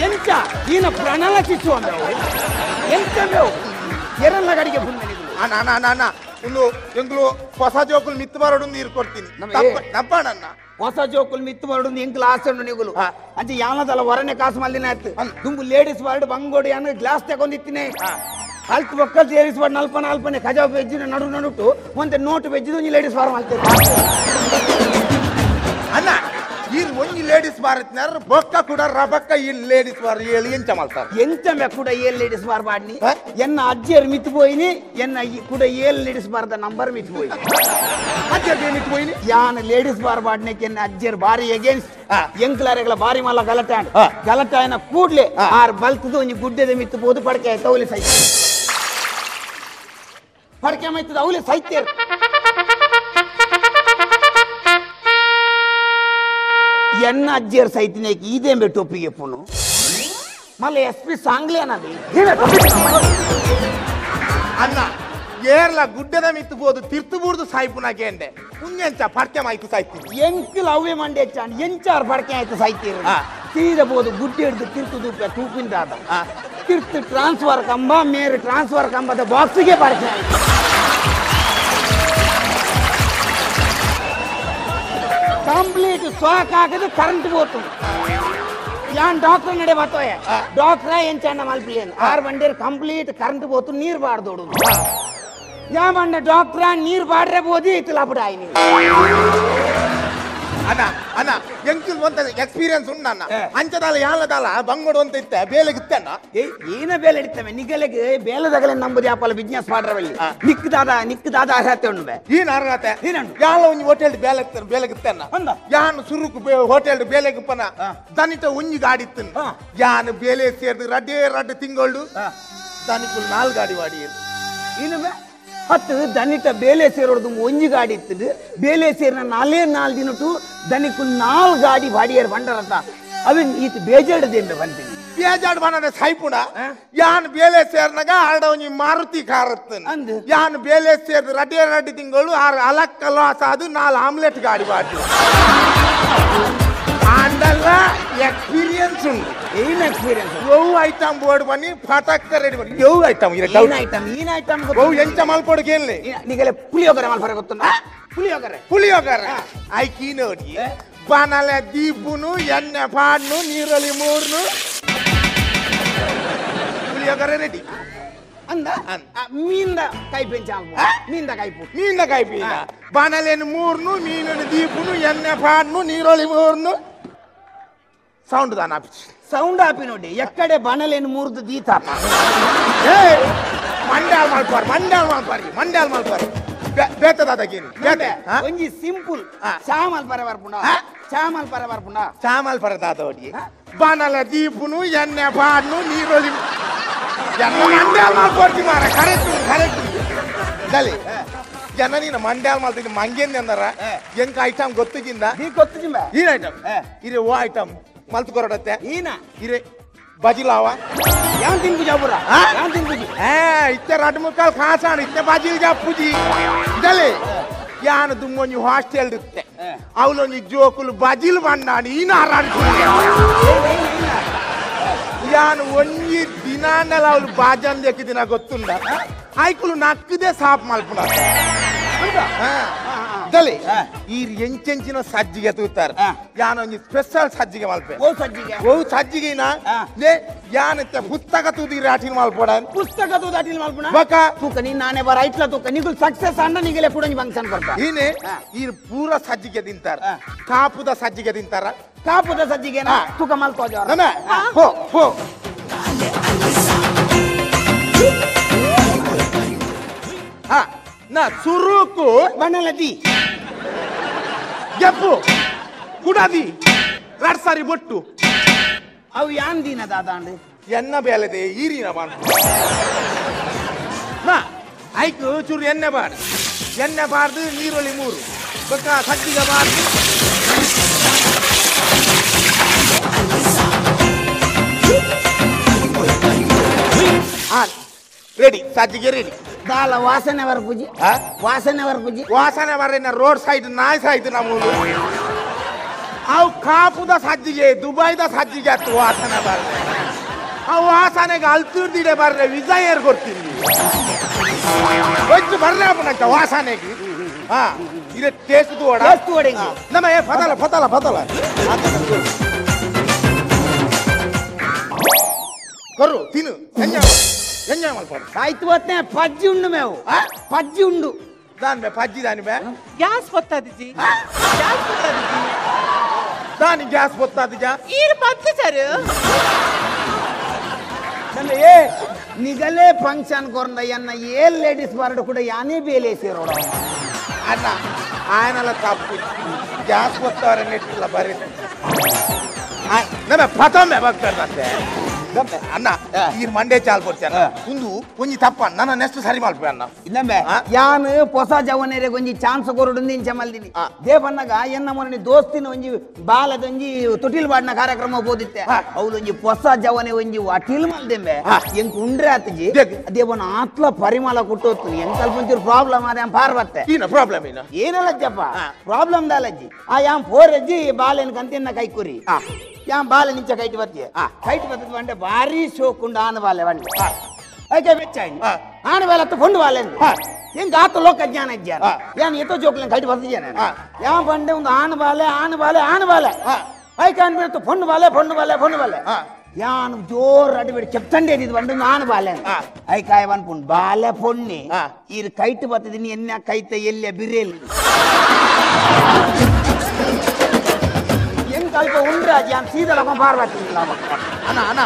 ಎಂಚ ಈನ ಪ್ರಣಲ ಚಿಚ್ಚು ಅಂದವು ಎಂಚ ಬೇವು ಎರಲ್ಲ ಗಡಿಗೆ ಪುಣ್ಯ ಅಣ್ಣ ಒಂದು ಎಂಗ್ಲು ಹೊಸ ಜೋಕುಲು ಮಿತ್ತು ಬರೋಡು ನೀರು ಕೊಡ್ತೀನಿ ತಪ್ಪಣ್ಣ ಹೊಸ ಜೋಕುಲು ಮಿತ್ತು ಬರೋಡು ಎಂಕ್ಲು ಆಸೆ ನಿಗುಲು ಅಂಚೆ ಯಾವದಲ್ಲ ಹೊರನೆ ಕಾಸು ಮಲ್ಲಿನ ಆಯ್ತು ದುಂಬು ಲೇಡೀಸ್ ವಾರ್ಡ್ ಬಂಗೋಡಿ ಅನ್ನೋ ಗ್ಲಾಸ್ ತಗೊಂಡಿತ್ತಿನಿ ಅಲ್ತ್ ಒಕ್ಕಲ್ ಲೇಡೀಸ್ ವಾರ್ಡ್ ನಲ್ಪ ನಲ್ಪನೆ ಖಜಾವ್ ಬೆಜ್ಜಿನ ನಡು ನಡುಟು ಒಂತೆ ನೋಟ್ ಬೆಜ್ಜಿದು ಒಂಜಿ ಲೇಡೀಸ್ ವಾರ್ ಮಾಡ್ತೇವೆ ಅಣ್ಣ ಈ ಒಂಜಿ ಲೇಡೀಸ್ ಬಾರ್ ಬೊಕ್ಕ ಕೂಡ ರಬಕ್ಕ ಈ ಲೇಡೀಸ್ ಬಾರ್ ಹೇಳಿ ಎಂಚ ಮಾಡ್ತಾರೆ ಎಂಚ ಮೆ ಕೂಡ ಏಳು ಲೇಡೀಸ್ ಬಾರ್ ಬಾಡ್ನಿ ಎನ್ನ ಅಜ್ಜಿಯರ್ ಮಿತ್ತು ಪೋಯಿನಿ ಎನ್ನ ಕೂಡ ಏಳು ಲೇಡೀಸ್ ಬಾರ್ದ ನಂಬರ್ ಮಿತ್ತು ಪೋಯಿ ಅಜ್ಜಿಯರ್ ಮಿತ್ತು ಪೋಯಿನಿ ಯಾನ ಲೇಡೀಸ್ ಬಾರ್ ಬಾಡ್ನೆಕ್ಕೆ ಎನ್ನ ಅಜ್ಜಿಯರ್ ಬಾರಿ ಎಗೇನ್ಸ್ಟ್ ಎಂಕ್ಲಾರೆಗಳ ಬಾರಿ ಮಲ್ಲ ಗಲಟೆ ಆಂಡ್ ಗಲಟೆ ಆಯ್ನ ಕೂಡ್ಲೆ ಆರ್ ಬಲ್ತದು ಒಂಜಿ ಗುಡ್ಡೆದ ಮಿತ್ತು ಪೋದು ಪಡಕೆ ಆಯ್ತು ಅವಲಿ ಸೈತ್ಯ ಪಡಕೆ ಮೈತದ ಅವಲಿ ಸೈತ್ಯರ್ ಎನ್ನ ಅಜ್ಜಿಯರ್ ಸೈತಿನೇಕಿ ಇದೇಂಬೆ ಟೊಪ್ಪಿಗೆ ಪುನು ಮಲ್ಲ ಎಸ್ ಪಿ ಸಾಂಗ್ಲಿ ಅನ್ನದು ಅಣ್ಣ ಏರ್ಲ ಗುಡ್ಡದ ಮಿತ್ತು ಬೋದು ತಿರ್ತು ಬೂರ್ದು ಸಾಯ್ಪುನಾಗೆ ಅಂದೆ ಪುಣ್ಯಂಚ ಪಡ್ಕೆ ಮಾಯ್ತು ಸಾಯ್ತೀನಿ ಎಂಕಿಲ್ ಅವೇ ಮಂಡೆ ಚಾಂಡ್ ಎಂಚಾರ್ ಪಡ್ಕೆ ಆಯ್ತು ಸಾಯ್ತೀರ ತೀರ ಬೋದು ಗುಡ್ಡೆ ಹಿಡಿದು ತಿರ್ತು ದೂಪ ತೂಪಿಂದಾದ ತಿರ್ತು ಟ್ರಾನ್ಸ್ಫರ್ ಕಂಬ ಮೇರು ಟ್ರಾನ್ಸ್ಫರ್ ಕಂಬದ ಬಾಕ್ಸಿಗೆ ಪಡ್ಕೆ ಆಯ್ತು ಕಂಪ್ಲೀಟ್ ಸ್ವಾಕ್ ಹಾಕಿದ್ರೆ ಕರೆಂಟ್ ಹೋತು ಯಾನ್ ಡಾಕ್ಟರ್ ನಡೆ ಬತ್ತೋಯ ಡಾಕ್ಟ್ರ ಏನ್ ಚಂಡ ಮಲ್ಪಿಲೇನು ಆರು ಬಂಡೇರು ಕಂಪ್ಲೀಟ್ ಕರೆಂಟ್ ಹೋತು ನೀರು ಬಾರ್ದೋಡು ಯಾ ಬಂಡ ಡಾಕ್ಟ್ರ ನೀರು ಬಾಡ್ರೆ ಬೋದಿ ಇತ್ತು ಲಾಪುಡ ಆಯ್ನಿ ಅಣ್ಣ ಅಣ್ಣ ಎಂಕಿಲ್ ಒಂತ ಎಕ್ಸ್ಪೀರಿಯನ್ಸ್ ಉಂಟು ಅಣ್ಣ ಅಂಚದಾಲ ಯಾಲದಾಲ ಬಂಗೋಡು ಅಂತ ಇತ್ತೆ ಬೇಲೆಗಿತ್ತೆ ಅಣ್ಣ ಏನ ಬೇಲೆ ಇಡ್ತವೆ ನಿಗಲೆಗೆ ಬೇಲೆದಾಗಲೇ ನಂಬುದು ಯಾಪಲ್ಲ ಬಿಸ್ನೆಸ್ ಮಾಡ್ರವಲ್ಲಿ ನಿಕ್ಕದಾದ ನಿಕ್ಕದಾದ ಅರ್ಹತೆ ಉಂಡು ಬೇ ಏನ್ ಅರ್ಹತೆ ಏನಂಡು ಯಾಲ ಒಂಜಿ ಹೋಟೆಲ್ ಬೇಲೆ ಬೇಲೆಗಿತ್ತೆ ಅಣ್ಣ ಯಾನ್ ಸುರುಕು ಹೋಟೆಲ್ ಬೇಲೆಗಿಪ್ಪನ ದನಿಟ ಒಂಜಿ ಗಾಡಿ ಇತ್ತು ಯಾನ್ ಬೇಲೆ ಸೇರ್ದು ರಡ್ಡೇ ರಡ್ಡು ತಿಂಗಳು ದನಿಕುಲ್ ನಾಲ್ ಗಾಡಿ ವಾಡಿ ಏನು ಬೇ ಹತ್ತು ದನಿಟ ಬೇಲೆ ಸೇರೋದು ಒಂಜಿ ಗಾಡಿ ಇತ್ತು ಬೇಲೆ ಸೇರಿನ ನಾಲೇ ನಾಲ್ ದಿನಟು ದನಿಕು ನಾಲ್ ಗಾಡಿ ಬಾಡಿಯರ್ ಬಂಡರತ್ತ ಅವನ್ ಈತ ಬೇಜಾಡದೇಂಬೆ ಬಂತೀನಿ ಬೇಜಾಡ್ ಬಂದ್ರೆ ಸಾಯ್ಪುಣ ಯಾನ್ ಬೇಲೆ ಸೇರ್ನಾಗ ಆಡ ಒಂಜಿ ಮಾರುತಿ ಕಾರತ್ತು ಯಾನ್ ಬೇಲೆ ಸೇರ್ದು ರಡ್ಡೇ ರಡ್ಡಿ ತಿಂಗಳು ಆರು ಅಲಕ್ಕ ಲಾಸ್ ಅದು ನಾಲ್ ಆಮ್ಲೆಟ್ ಗಾಡಿ ಬಾಡಿ ಆಂಡಲ್ಲ ಎಕ್ಸ್ಪೀರಿಯನ್ಸ್ ಉಂಟು ಏನ್ ಎಕ್ಸ್ಪೀರಿಯನ್ಸ್ ಯೋ ಐಟಮ್ ಬೋರ್ಡ್ ಬನ್ನಿ ಫಟಾಕ್ ರೆಡಿ ಬನ್ನಿ ಯೋ ಐಟಮ್ ಏನ್ ಐಟಮ್ ಏನ್ ಐಟಮ್ ಓ ಎಂಚ ಮಲ್ಪೊಡುಗೆ ಏನ್ಲೆ ನಿಗಲೆ ಪುಳಿಯೋಗರೆ ಮಲ್ಪರೆ ಗೊತ್ತುಂಡ ಪುಳಿಯೋಗರೆ ಪುಳಿಯೋಗರೆ ಐಕಿ ನೋಡಿ ಬಾನಲೆ ದೀಪುನು ಎಣ್ಣೆ ಪಾಡ್ನು ನೀರಲ್ಲಿ ಮೂರ್ನು ಪುಳಿಯೋಗರೆ ರೆಡಿ ಅಂದ ಮೀನ್ದ ಕೈ ಪೆಂಚ ಮೀನ್ದ ಕೈಪು ಮೀನ್ದ ಕೈಪಿ ಬಾನಲೇನು ಮೂರ್ನು ಮೀನನು ದೀಪುನು ಎಣ್ಣೆ ಪಾಡ್ನು ನೀರೊಳಿ ಮೂರ್ನು ಸೌಂಡ್ ದಾನ ಸೌಂಡ್ ಆಪಿ ನೋಡಿ ಎಕ್ಕಡೆ ಬಾಣಲೇನು ಮೂರ್ದು ದೀತಾಪ ಮಂಡ್ಯಾಲ್ ಮಲ್ಪಾರ್ ಮಂಡ್ಯಾಲ್ ಮಲ್ಪಾರಿ ಮಂಡ್ಯಾಲ್ ಮಲ್ಪಾರಿ ಬೇತದಾದಗೇನು ಒಂಜಿ ಸಿಂಪಲ್ ಚಾಮಲ್ ಪರ ಬರ್ಪುಂಡ ಚಾಮಲ್ ಪರ ಬರ್ಪುಂಡ ಚಾಮಲ್ ಪರ ದಾದೋಡಿ ಬಾಣಲ ದೀಪುನು ಎಣ್ಣೆ ಪಾಡ್ನು ನೀರೊಳಿ ಮಂಡ್ಯಾಲ್ ಮಲ್ಪೋರ್ತಿ ಮಾರ ಕರೆಕ್ಟ್ ಕರೆಕ್ಟ್ Dale ಜನ ನೀನು ಮಂಡ್ಯಾಲ್ ಮಾಡ್ತೀನಿ ಮಂಗೇಂದ ಅಂದಾರ ಎಂಕ ಐಟಮ್ ಗೊತ್ತಿದ್ದ ನೀ ಗೊತ್ತಿಜಿಂಬ ಈ ಐಟಮ್ ಇರೆ ಓ ಐಟಮ್ ಮಲ್ತು ಕೊರಡತ್ತೆ ಈನ ಇರೆ ಬಜಿಲಾವ ಯಾನ್ ತಿನ್ಪುಜಿ ಜಾಪುರ ಯಾನ್ ತಿನ್ಪುಜಿ ಇತ್ತೆ ರಡ್ ಮುಕ್ಕಾಲ್ ಕಾಸಾಣ ಇತ್ತೆ ಬಜಿಲ್ ಜಾಪುಜಿ ದಲೆ ಯಾನ್ ದುಮ್ಮೊಂಜಿ ಹಾಸ್ಟೆಲ್ ಇತ್ತೆ ಅವಲೊಂಜಿ ಜೋಕುಲು ಬಜಿಲ್ ಬಂಡಾಣಿ ಈನ ಹಾರಾಡ್ತು ಯಾನ್ ಒಂಜಿ ದಿನಾಂಡಲ ಅವಳು ಬಾಜನ್ ದೇಕಿ ದಿನ ಗೊತ್ತುಂಡ ಆಯ್ಕುಲು ನಕ್ಕದೆ ಸಾಪ್ ಮಲ್ಪುನ ದಲೆ ಈ ಎಂಚೆಂಚಿನ ಸಜ್ಜಿಗೆ ತೂತಾರೆ ಯಾನೊಂಜಿ ಸ್ಪೆಷಲ್ ಸಜ್ಜಿಗೆ ಮಲ್ಪೆ ಓ ಸಜ್ಜಿಗೆ ಓ ಸಜ್ಜಿಗೆನ ಲೇ ಯಾನತ್ತೆ ಪುಸ್ತಕ ತೂದಿರ ಅಟಿಲ್ ಮಲ್ಪಡ ಪುಸ್ತಕ ತೂದ ಅಟಿಲ್ ಮಲ್ಪುಣ ಬಕ ತೂಕ ನೀನ್ ನಾನೇ ಬರ ಐಟ್ಲ ತೂಕ ನಿಗುಲ್ ಸಕ್ಸಸ್ ಅಣ್ಣ ನಿಗಲೆ ಕೂಡ ಫಂಕ್ಷನ್ ಬರ್ತಾ ಈನೆ ಈ ಪೂರ ಸಜ್ಜಿಗೆ ತಿಂತಾರ ಕಾಪುದ ಸಜ್ಜಿಗೆ ತಿಂತಾರ ಕಾಪುದ ಸಜ್ಜಿಗೆನ ತೂಕ ಮಲ್ಪೋ ನಮೆ ಹೋ ಹೋ ಹಾ ನಾ ಸುರುಕು ಬಣ್ಣಲದಿ ಗೆಪ್ಪು ಕುಡದಿ ರಡ್ ಸಾರಿ ಬೊಟ್ಟು ಅವು ಯಾನ್ ದಿನ ದಾದಾಂಡು ಎನ್ನ ಬೇಲೆದೆ ಈರಿನ ಬಾಣ ನಾ ಐಕು ಚೂರು ಎಣ್ಣೆ ಬಾಡ ಎಣ್ಣೆ ಬಾರ್ದು ನೀರುಳ್ಳಿ ಮೂರು ಬೊಕ್ಕ ಸಜ್ಜಿಗೆ ಬಾರ್ದು ರೆಡಿ ಸಜ್ಜಿಗೆ ರೆಡಿ ದಾಲ ವಾಸನೆ ಬರ್ಪುಜಿ ವಾಸನೆ ಬರ್ಪುಜಿ ವಾಸನೆ ಬರ್ರಿನ ರೋಡ್ ಸೈಡ್ ನಾಯಿ ಸಾಯ್ತು ನಮ್ಮೂರು ಅವು ಕಾಪುದ ಸಜ್ಜಿಗೆ ದುಬೈದ ಸಜ್ಜಿಗೆ ಆಯ್ತು ವಾಸನೆ ಬರ್ರೆ ಆ ವಾಸನೆಗೆ ಅಲ್ತಿರ್ದಿಡೆ ಬರ್ರೆ ವಿಜಯರ್ ಕೊಡ್ತೀನಿ వచ్చి ಬರ್ರೆ ಅಪ್ಪನಂತ ವಾಸನೆಗೆ ಹಾ ಇದೆ ಟೇಸ್ಟ್ ತೋಡ ನಮ್ಮ ಏ ಫತಲ ಫತಲ ಫತಲ ಕರು ತಿನ್ನು ಎಂಜಾಯ್ ಮಲ್ಪಡು ಆಯ್ತು ಹೊತ್ತನೆ ಪಜ್ಜಿ ಉಂಡು ಮೇವು ಪಜ್ಜಿ ಉಂಡು ದಾನ್ ಬೇ ಪಜ್ಜಿ ದಾನಿ ಬೇ ಗ್ಯಾಸ್ ಹೊತ್ತಾದಿಜಿ ಗ್ಯಾಸ್ ಹೊತ್ತಾದಿಜಿ ದಾನಿ ಗ್ಯಾಸ್ ಹೊತ್ತಾದಿಜಾ ಈರು ಪಜ್ಜಿ ಸರ್ ನಮ್ಮ ಏ ನಿಗಲೇ ಫಂಕ್ಷನ್ ಕೊರಂದ ಎನ್ನ ಏಲ್ ಲೇಡೀಸ್ ಬಾರಡು ಕೂಡ ಯಾನೇ ಬೇಲೆ ಸೇರೋಡ ಅಣ್ಣ ಆಯನಲ್ಲ ತಪ್ಪು ಗ್ಯಾಸ್ ಹೊತ್ತವರ ನೆಟ್ಟಿಲ್ಲ ಬರೀ ನಮ್ಮ ಪ್ರಥಮ ಬರ್ತಾರಂತೆ ಅಣ್ಣ ಈ ಮಂಡೆ ಚಾಲ್ ಕೊಡ್ತೇನೆ ಒಂದು ಒಂಜಿ ತಪ್ಪ ನನ್ನ ನೆಕ್ಸ್ಟ್ ಸರಿ ಮಲ್ಪೆ ಅಣ್ಣ ಇಲ್ಲಂಬೆ ಯಾನ್ ಹೊಸ ಜವನೇರೆ ಒಂಜಿ ಚಾನ್ಸ್ ಕೊರಡು ಇಂಚ ಮಲ್ದಿನಿ ದೇವನ್ನಗ ಎನ್ನ ಮೊನ್ನೆ ದೋಸ್ತಿನ ಒಂಜಿ ಬಾಲದೊಂಜಿ ತೊಟಿಲ್ ಬಾಡಿನ ಕಾರ್ಯಕ್ರಮ ಬೋದಿತ್ತೆ ಅವಳೊಂಜಿ ಹೊಸ ಜವನೆ ಒಂಜಿ ಅಟಿಲ್ ಮಲ್ದೆಂಬೆ ಎಂಕ್ ಉಂಡ್ರೆ ಆತಜಿ ದೇವನ ಆತ್ಲ ಪರಿಮಳ ಕೊಟ್ಟೋತು ಎಂಕ್ ಸ್ವಲ್ಪ ಒಂಚೂರು ಪ್ರಾಬ್ಲಮ್ ಅದೇ ಪಾರ್ ಬತ್ತೆ ಪ್ರಾಬ್ಲಮ್ ಏನ ಏನಲ್ಲಜ್ಜಪ್ಪ ಪ್ರಾಬ್ಲಮ್ ದಾಲಜ್ಜಿ ಆ ಯಾನ್ ಫೋರಜ್ಜಿ ಬಾಲೆನ್ ಕಂತಿನ ಕೈ ಕುರಿ ಯಾನ್ ಬಾಲೆ ನಿಂಚ ಕೈಟ್ ಬರ್ತೀಯ ಕೈಟ್ ಬರ್ತದ ಬಂಡೆ ಭಾರಿ ಶೋಕುಂಡು ಆನ ಬಾಲೆ ಬಂಡೆ ಐಕೆ ಬೆಚ್ಚಾಯಿ ಆನ ಬಾಲೆ ಹತ್ತು ಕೊಂಡು ಬಾಲೆ ಹೆಂಗ ಆತ ಲೋಕ ಜ್ಞಾನ ಇಜ್ಜಾನ ಯಾನ್ ಎತ್ತೋ ಜೋಕ್ಲೆ ಕೈಟ್ ಬರ್ತಿದ್ದೇನೆ ಯಾನ್ ಬಂಡೆ ಒಂದು ಆನ ಬಾಲೆ ಆನ ಬಾಲೆ ಆನ ಬಾಲೆ ಐಕೆ ಅನ್ಬಿಡ್ತು ಪೊಣ್ಣು ಬಾಲೆ ಪೊಣ್ಣು ಬಾಲೆ ಪೊಣ್ಣು ಬಾಲೆ ಯಾನ್ ಜೋರ್ ಅಡಿಬಿಡಿ ಚೆಪ್ತಂಡೆ ಇದು ಬಂಡು ಆನ ಬಾಲೆ ಐಕಾಯ ಬನ್ಪುಂಡು ಬಾಲೆ ಪೊಣ್ಣಿ ಈರು ಕೈಟ್ ಬರ್ತದಿನಿ ಎನ್ನ ಕೈತ ಎಲ್ಲಿಯ ಬಿರೇಲಿ ಅಲ್ಪ ಉಂಡ್ರಾಜಿ ಅಂತ ಸೀದಾ ಪಾರ್ವತಿ ಅಣ್ಣ ಅಣ್ಣ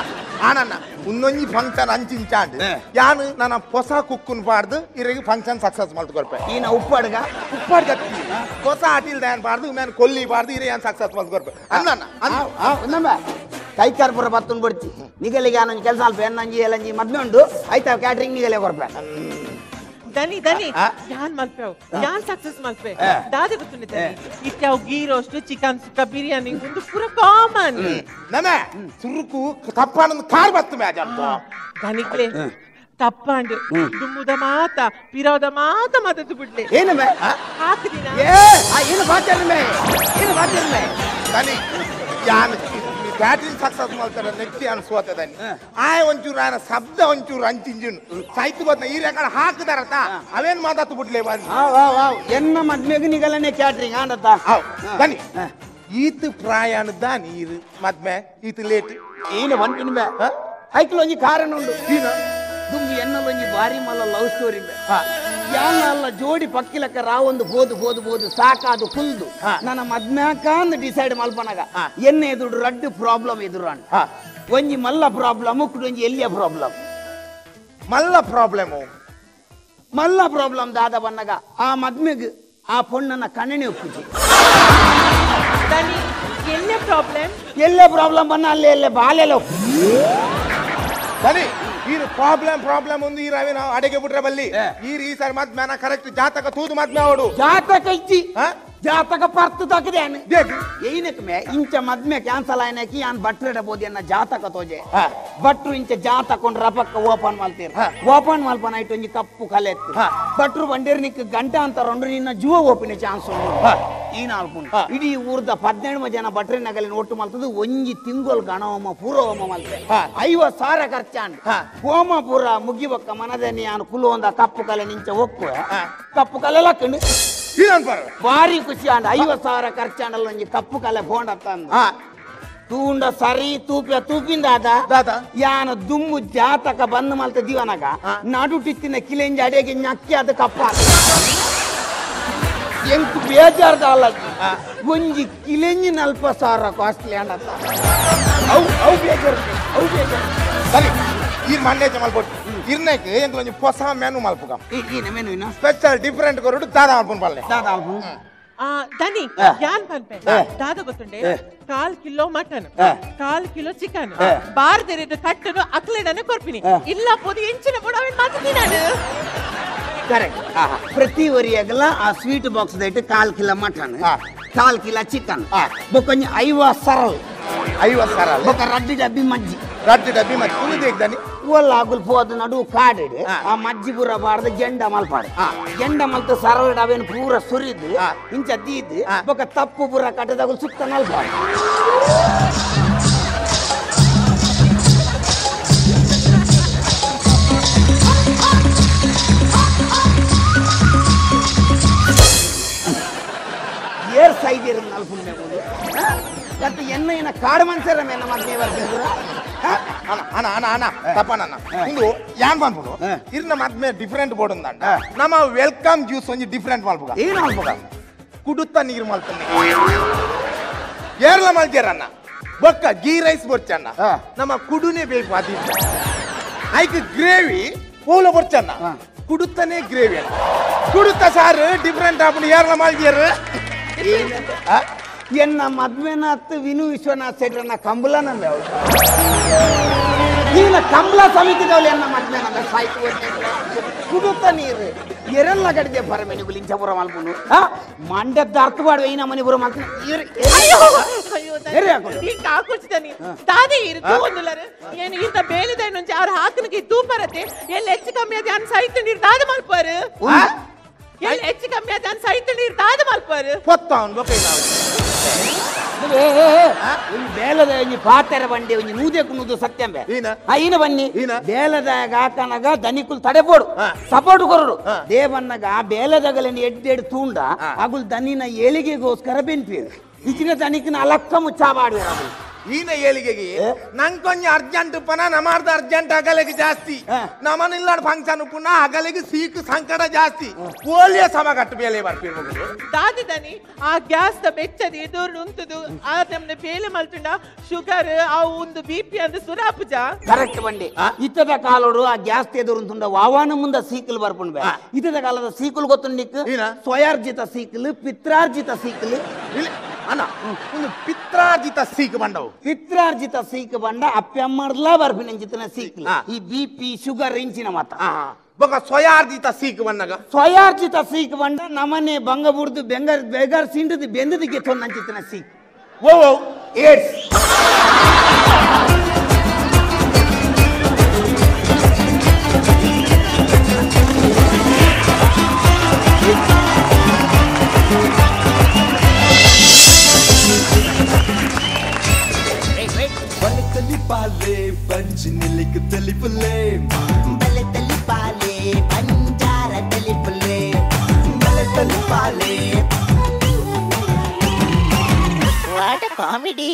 ಆನಣ್ಣ ಉನ್ನೊಂಜಿ ಫಂಕ್ಷನ್ ಅಂಚಿಂಚಾಂಡ್ ಯಾನು ನನ್ನ ಹೊಸ ಕುಕ್ಕುನ್ ಪಾಡ್ದು ಇರಿಗೆ ಫಂಕ್ಷನ್ ಸಕ್ಸಸ್ ಮಲ್ತು ಕೊರ್ಪೆ ಈನ ಉಪ್ಪಾಡ್ಗ ಉಪ್ಪಾಡ್ಗ ಹೊಸ ಅಟಿಲ್ ದಾನ್ ಪಾಡ್ದು ಮ್ಯಾನ್ ಕೊಲ್ಲಿ ಪಾಡ್ದು ಇರೆ ಯಾನ್ ಸಕ್ಸಸ್ ಮಲ್ತು ಕೊರ್ಪೆ ಅಣ್ಣ ಅಣ್ಣ ಕೈಕಾರ್ಪುರ ಬತ್ತುನ್ ಬಡ್ತಿ ನಿಗಲಿಗೆ ಆನೊಂಜಿ ಕೆಲಸ ಅಲ್ಪ ಎನ್ನಂಜಿ ಏಲಂಜಿ ಮದ್ಮೆ ಉಂಡು ಆಯ್ತಾ ಕ್ಯಾಟ್ರಿಂಗ್ ನಿಗಲೆ ಕೊರ್ಪೆ ದನಿ ದನಿ ಯಾನ್ ಮಲ್ಪೆವು ಯಾನ್ ಸಕ್ಸಸ್ ಮಲ್ಪೆ ದಾದೆ ಗೊತ್ತುಂಡೆ ದನಿ ಇತ್ಯಾವ್ ಗೀ ರೋಸ್ಟ್ ಚಿಕನ್ ಸುಕ್ಕ ಬಿರಿಯಾನಿ ಒಂದು ಪೂರ ಕಾಮನ್ ನಮೆ ಸುರುಕು ತಪ್ಪಾನೊಂದು ಕಾರ್ ಬತ್ತು ಮ್ಯಾಜ್ ಅಂತ ದನಿಕ್ಲೆ ತಪ್ಪಾಂಡು ದುಮ್ಮುದ ಮಾತ ಪಿರೋದ ಮಾತ ಮಾತದ್ದು ಬಿಡ್ಲೆ ಏನು ಮೇ ಹಾಕದಿನ ಏ ಏನು ಬಾಚರ್ಮೆ ಏನು ಬಾಚರ್ಮೆ ದನಿ ಯಾನ್ ಬ್ಯಾಟಿಂಗ್ ಸಕ್ಸಸ್ ಮಾಡ್ತಾರೆ ನೆಟ್ಟಿ ಅನ್ಸುವತ್ತದಾನಿ ಆ ಒಂಚೂರು ಆನ ಶಬ್ದ ಒಂಚೂರು ಅಂಚಿಂಜಿನ್ ಸಾಯ್ತು ಗೊತ್ತ ಈ ರೆಕಾರ್ಡ್ ಹಾಕಿದಾರತ ಅವೇನ್ ಮಾತಾತು ಬಿಡ್ಲೆ ಬಂದು ಎನ್ನ ಮದ್ಮೆಗೆ ನಿಗಲನೆ ಕ್ಯಾಟ್ರಿಂಗ್ ಆಂಡತ ಬನ್ನಿ ಈತ ಪ್ರಾಯಾಣ ನೀರು ಮದ್ಮೆ ಈತ ಲೇಟ್ ಏನು ಬಂಟಿನ ಬೇ ಐಕ್ಲೊಂಜಿ ಕಾರಣ ಉಂಡು ದುಂಬು ಎನ್ನಲೊಂಜಿ ಭಾರಿ ಮಲ್ಲ ಲವ್ ಸ್ಟೋರಿ ಬೇ ಯಾನಲ್ಲ ಜೋಡಿ ಪಕ್ಕಿಲಕ್ಕ ರಾವೊಂದು ಬೋದು ಬೋದು ಬೋದು ಸಾಕಾದು ಕುಲ್ದು ನನ್ನ ಮದ್ಮ್ಯಾಕ ಅಂದ್ ಡಿಸೈಡ್ ಮಲ್ಪನಾಗ ಎನ್ನ ಎದುರು ರಡ್ಡು ಪ್ರಾಬ್ಲಮ್ ಎದುರು ಅಣ್ಣ ಒಂಜಿ ಮಲ್ಲ ಪ್ರಾಬ್ಲಮ್ ಒಂಜಿ ಎಲ್ಲಿಯ ಪ್ರಾಬ್ಲಮ್ ಮಲ್ಲ ಪ್ರಾಬ್ಲಮ್ ಮಲ್ಲ ಪ್ರಾಬ್ಲಮ್ ದಾದ ಬನ್ನಗ ಆ ಮದ್ಮೆಗ್ ಆ ಪೊಣ್ಣನ ಕಣ್ಣನೆ ಒಪ್ಪುಜಿ ಎಲ್ಲೇ ಪ್ರಾಬ್ಲಮ್ ಎಲ್ಲೇ ಪ್ರಾಬ್ಲಮ್ ಬನ್ನ ಅಲ್ಲೇ ಎಲ್ಲೇ ಬಾಲೆಲ್ಲ ಸರಿ ಈರು ಪ್ರಾಬ್ಲಮ್ ಪ್ರಾಬ್ಲಮ್ ಒಂದು ಈ ರವಿನ ಅಡಿಗೆ ಬಿಟ್ರೆ ಬಲ್ಲಿ ಈ ಈ ಸರಿ ಮದ್ಮೇನ ಕರೆಕ್ಟ್ ಜಾತಕ ತೂದು ಮದ್ಮೆ ಅವಡು ಜಾತಕ ಇಜ್ಜಿ ಜಾತಕ ಪರ್ತು ತಗದೆ ಏನಕ್ಕೆ ಇಂಚ ಮದ್ಮೆ ಕ್ಯಾನ್ಸಲ್ ಆಯ್ನಕಿ ಯಾನ್ ಭಟ್ರೆಡ ಬೋದಿ ಅನ್ನ ಜಾತಕ ತೋಜೆ ಭಟ್ರು ಇಂಚ ಜಾತಕೊಂಡ್ ರಪಕ್ಕ ಓಪನ್ ಮಲ್ತೀರ್ ಓಪನ್ ಮಲ್ಪನ ಆಯ್ತು ಒಂಜಿ ಕಪ್ಪು ಕಲೆ ಭಟ್ರು ಬಂಡೇರ್ ನಿಕ್ ಗಂಟ ಅಂತಾರೊಂಡು ನಿನ್ನ ಜೀವ ಓಪಿನ ಚಾನ್ಸ್ ಉಂಡು ಈ ನಾಲ್ಕು ಇಡೀ ಊರ್ದ 18 ಜನ ಭಟ್ರೆ ನಗಲಿನ ಒಟ್ಟು ಮಲ್ತದು ಒಂಜಿ ತಿಂಗೋಲ್ ಗಣಹೋಮ ಪೂರ್ವೋಮ ಮಲ್ತೆ 50,000 ಖರ್ಚಾಂಡ್ ಹೋಮ ಪೂರ ಮುಗಿಬಕ್ಕ ಮನದನಿ ಯಾನ್ ಕುಲೋಂದ ಕಪ್ಪು ಕಲೆ ನಿಂಚ ಒಕ್ಕುವೆ ಕಪ್ಪು ಕಲೆ ಲಕ್ಕಂಡು ಭಾರಿ ಖುಷಿ ಅಂಡ 50,000 ಖರ್ಚಾಂಡಲ್ಲ ಒಂಜಿ ಕಪ್ಪು ಕಲೆ ಫೋಂಡತ್ತ ತೂಂಡ ಸರಿ ತೂಪ್ಯ ತೂಪಿಂದ ಆದ ಯಾನ ದುಮ್ಮು ಜಾತಕ ಬಂದ್ ಮಲ್ತ ದಿವನಗ ನಡುಟಿತ್ತಿನ ಕಿಲೆಂಜಿ ಅಡಿಗೆ ನಕ್ಕಿ ಅದು ಕಪ್ಪ ಎಂಕು ಬೇಜಾರ್ದ ಅಲ್ಲ ಒಂಜಿ ಕಿಲೆಂಜಿ 40,000 ಕಾಸ್ಟ್ಲಿ ಅಂಡತ್ತ ಅವು ಅವು ಬೇಜಾರು ಅವು ಬೇಜಾರು ಸರಿ ಈ ಮಂಡ್ಯ ಮಲ್ಪೊಟ್ಟು ಇರ್ನಕ್ಕೆ ಎಂತ ಒಂಜಿ ಹೊಸ ಮೆನು ಮಲ್ಪುಗ ಮೆನು ಸ್ಪೆಷಲ್ ಡಿಫರೆಂಟ್ ಕೊರಡು ದಾದಾ ಮಲ್ಪುನ್ ಪಲ್ಲೆ ದಾದಾ ಮಲ್ಪುನ್ ದನಿ ಯಾನ್ ಪನ್ಪೆ ದಾದ ಗೊತ್ತುಂಡೆ 1/4 ಕಿಲೋ ಮಟನ್ 1/4 ಕಿಲೋ ಚಿಕನ್ ಬಾರ್ದೆರೆದ ಕಟ್ಟನು ಅಕ್ಲೆಡನೆ ಕೊರ್ಪಿನಿ ಇಲ್ಲ ಪೋದು ಎಂಚಿನ ಬೋಡು ಅವೆನ್ ಮಾತ ನಾನು ಕರೆಕ್ಟ್ ಪ್ರತಿ ವರಿಯಾಗಲ ಆ ಸ್ವೀಟ್ ಬಾಕ್ಸ್ ದೈಟ್ 1/4 ಕಿಲೋ ಮಟನ್ 1/4 ಕಿಲೋ ಚಿಕನ್ ಬೊಕೊಂಜಿ 50 ಸರಲ್ 50 ಸರಲ್ ಬೊಕ ರಡ್ಡು ಡಬ್ಬಿ ಮಜ್ಜಿ ರಡ್ಡು ಡಬ್ಬಿ ಮಜ್ಜಿ ಉಂದು ದೇಗ್ದಾನಿ ಒಲ್ಲಾಗುಲ್ ಪೋದ ನಡು ಕಾಡಿಡು ಆ ಮಜ್ಜಿ ಪೂರ ಬಾರ್ದ ಜೆಂಡ ಮಲ್ಪಾಡು ಜೆಂಡ ಮಲ್ತ ಸರಳ ಅವೇನು ಪೂರ ಸುರಿದು ಇಂಚ ದೀದು ಬೊಕ ತಪ್ಪು ಪೂರ ಕಟ್ಟದಾಗುಲ್ ಸುತ್ತ ನಲ್ಪಾಡು ಏರ್ ಸೈಜ್ ಇರೋ ನಲ್ಪುಂಡೆ ಮತ್ತು ಎನ್ನ ಏನ ಕಾಡು ಮನ್ಸರ ಮೇನ ಮದ್ಮೆ ಬರ್ತಿದ್ರು ಅಣ್ಣ ಅಣ್ಣ ಅಣ್ಣ ಅಣ್ಣ ತಪ್ಪಣ್ಣ ಇಂದು ಯಾನ್ ಪನ್ಪುಂಡು ಇರ್ನ ಮದ್ಮೆ ಡಿಫರೆಂಟ್ ಬೋರ್ಡ್ ಉಂದಂಡ ನಮ್ಮ welcome juice ಒಂಜಿ ಡಿಫರೆಂಟ್ ಮಲ್ಪುಗ ಏನು ಮಲ್ಪುಗ ಕುಡುತ್ತ ನೀರು ಮಲ್ತನೆ ಏರ್ಲ ಮಲ್ತೇರಣ್ಣ ಬೊಕ್ಕ ಗೀ ರೈಸ್ ಬೊರ್ಚಣ್ಣ ನಮ್ಮ ಕುಡುನೆ ಬೇಕು ಅದಿ ಐಕ್ ಗ್ರೇವಿ ಪೂಲ ಬೊರ್ಚಣ್ಣ ಕುಡುತ್ತನೆ ಗ್ರೇವಿ ಅಣ್ಣ ಕುಡುತ್ತ ಸಾರು ಡಿಫರೆಂಟ್ ಆಪುಂಡು ಏರ್ಲ ಮಲ್ತೇರು ಎನ್ನ ಮದ್ವೆನಾತ್ ವಿನು ವಿಶ್ವನಾಥ್ ಸೆಟ್ರನ್ನ ಕಂಬಲ ನಂಬೆ ಅವಳು ಈಗಿನ ಕಂಬಲ ಸಮಿತಿದವಳು ಎನ್ನ ಮದ್ವೆ ನಂಬೆ ಸಾಯ್ತು ಕುಡುತ್ತ ನೀರು ಎರೆಲ್ಲ ಗಡಿದೆ ಬರಮೇನಿಗುಲು ಇಂಚಪುರ ಮಲ್ಪುನು ಮಂಡ್ಯದ ಅರ್ಥವಾಡುವ ಈ ನಮ್ಮನೆ ಪುರ ಮಲ್ಪುನು ಏನು ಇಂತ ಬೇಲಿದ ಅವ್ರ ಹಾಕನಿಗೆ ತೂಪರತೆ ಎಲ್ಲಿ ಹೆಚ್ಚು ಕಮ್ಮಿ ಅದೇ ಅನ್ ಸಾಯ್ತು ನೀರು ದಾದ ಮಲ್ಪಾರು ಎಲ್ಲಿ ಹೆಚ್ಚು ಕಮ್ಮಿ ಅದೇ ಅನ್ ಸಾಯ್ತು ನೀರು ದಾದ ಮಲ್ಪಾರು ಬೇಲದ ಒಂಜಿ ಪಾತೆರ ಬಂಡಿ ಒಂಜಿ ನೂದೆಕು ನೂದು ಸತ್ಯಂಬೆ ಈನ ಬನ್ನಿ ಬೇಲದ ಆಕನಗ ದನಿಕುಲ್ ತಡೆಬೋಡು ಸಪೋರ್ಟ್ ಕೊರಡು ದೇವನ್ನಗ ಬೇಲದಗಲನಿ ಎಡ್ಡೆಡ್ ತೂಂಡ ಅಗುಲ್ ದನಿನ ಏಳಿಗೆಗೋಸ್ಕರ ಬೆನ್ಪಿ ಇಚಿನ ದನಿಕಿನ ಅಲಕ್ಕ ಮುಚ್ಚಾಬಾಡುವೆ ಈನ ಏಳಿಗೆಗೆ ನಂಗೊಂಜಿ ಅರ್ಜೆಂಟ್ ಪನ ನಮಾರ್ದ ಅರ್ಜೆಂಟ್ ಅಗಲಿಗೆ ಜಾಸ್ತಿ ನಮನ ಇಲ್ಲ ಫಂಕ್ಷನ್ ಪುನಃ ಅಗಲಿಗೆ ಸೀಕು ಸಂಕಟ ಜಾಸ್ತಿ ಪೋಲಿಯ ಸಮ ಕಟ್ಟು ಬೇಲೆ ಬರ್ಪಿರ್ಬೋದು ದಾದಿ ದನಿ ಆ ಗ್ಯಾಸ್ the ಬೆಚ್ಚದಿ ಎದುರು ಉಂಟುದು ಆ ನಮ್ನೆ ಬೇಲೆ ಮಲ್ತುಂಡ ಶುಗರ್ ಆ ಒಂದು ಬಿ ಪಿ ಅಂದ್ರೆ ಸುರಾಪುಜ ಕರೆಕ್ಟ್ ಬಂಡಿ ಇತ್ತದ ಕಾಲೋಡು ಆ ಗ್ಯಾಸ್ ಎದುರು ಉಂಟುಂಡ ವಾವಾನ ಮುಂದ ಸೀಕಲ್ ಬರ್ಪುಂಡ್ ಬೇ ಇತ್ತದ ಕಾಲದ ಸೀಕಲ್ ಗೊತ್ತುಂಡಿಕ್ ಸ್ವಯಾರ್ಜಿತ ಸೀಕಲ್ ಪಿತ್ರಾರ್ಜಿತ ಸೀಕಲ್ ಅಣ್ಣ ಒಂದು ಪಿತ್ರಾರ್ಜಿತ ಸೀಕ್ ಬಂಡವು ಪಿತ್ರಾರ್ಜಿತ ಸೀಕ್ ಬಂಡ ಅಪ್ಪಮ್ಮರ್ಲ ಬರ್ಪಿನಂಚಿತನ ಸೀಕ್ ಈ ಬಿ ಪಿ ಶುಗರ್ ಇಂಚಿನ ಮಾತ ಬೊಕ ಸ್ವಯಾರ್ಜಿತ ಸೀಕ್ ಬಂಡಗ ಸ್ವಯಾರ್ಜಿತ ಸೀಕ್ ಬಂಡ ನಮನೆ ಬಂಗ ಬುಡ್ದು ಬೆಂಗರ್ ಬೆಗರ್ ಸಿಂಡದು ಬೆಂದದಿಗೆ ತೊಂದಂಚಿತನ ಸೀಕ್ ಓ ಓ ಏಡ್ಸ್ ಬಲತಲಿ ಪಾಲೆ ಬಂಜಿನಿಲಿಕ್ ತಲಿಪುಲೆ ಬಲತಲಿ ಪಾಲೆ ಬಂಜಾರ ತಲಿಪುಲೆ ಬಲತಲಿ ಪಾಲೆ. What a comedy!